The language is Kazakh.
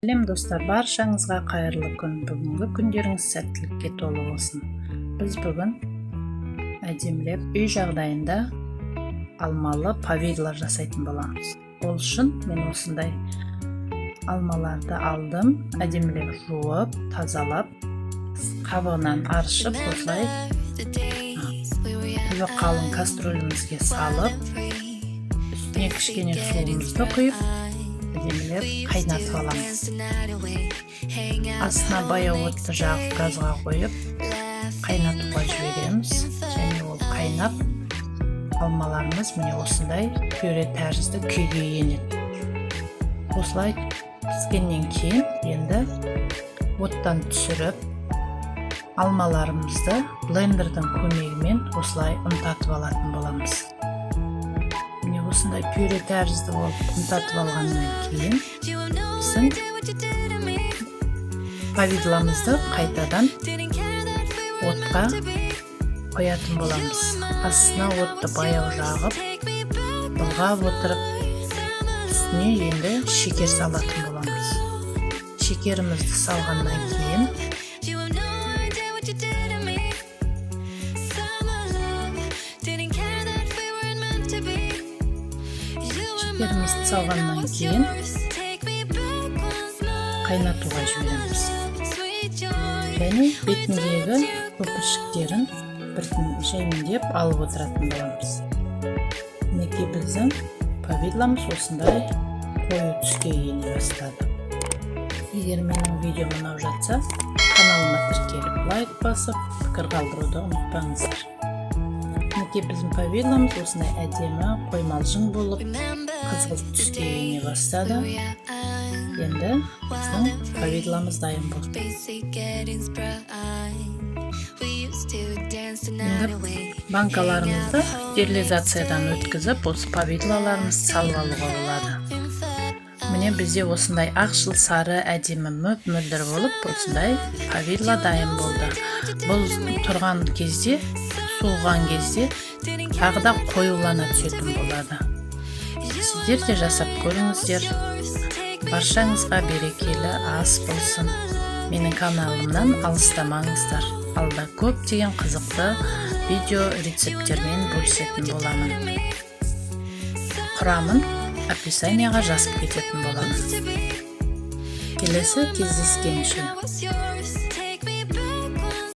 Сәлем, достар! Баршаңызға қайырлы күн! Бүгінгі күндеріңіз сәттілікке толы болсын! Біз бүгін әдемілеп үй жағдайында алмалы повидло жасайтын боламыз. Ол үшін мен осындай алмаларды алдым, әдемілеп жуып, тазалап, қабығынан аршып, осылай түбі қалың кастрюлімізге салып, үстіне кішкене суымызды құйып, әдемілеп қайнатып аламыз. Астына баяу отты жағып, газға қойып, қайнатуға жібереміз. Және ол қайнап, алмаларымыз міне осындай пюре тәрізді күйге енеді. Осылай піскеннен кейін енді оттан түсіріп, алмаларымызды блендердің көмегімен осылай ұнтатып алатын боламыз. Міне, осындай пюре тәрізді болып ұнтатып алғаннан кейін біздің повидломызды қайтадан отқа қоятын боламыз. Астына отты баяу жағып, былғап отырып, үстіне енді шекер салатын боламыз. Шекерімізді салғаннан кейін, қайнатуға жібереміз және бетіндегі көпіршіктерін біртін жаймендеп алып отыратын боламыз. Мінекей, біздің повидломыз осындай қою түске ене бастады. Егер менің видеом ұнап жатса, каналыма тіркеліп, лайк басып, пікір қалдыруды ұмытпаңыздар. Мінекей, біздің повидломыз осындай әдемі қоймалжың болып, қызғылт түске ене бастады. Енді біздің повидломыз дайын болды. Енді банкаларымызды стерилизациядан өткізіп, осы повидлоларымызды салып алуға болады. Міне, бізде осындай ақшыл сары, әдемі, мөп мөлдір болып, осындай повидло дайын болды. Бұл тұрған кезде, суыған кезде тағы да қоюлана түсетін болады. Сіздер де жасап көріңіздер. Баршаңызға берекелі ас болсын! Менің каналымнан алыстамаңыздар, алда көптеген қызықты видео рецепттермен бөлісетін боламын. Құрамын описанияға жазып кететін боламын. Келесі кездескенше!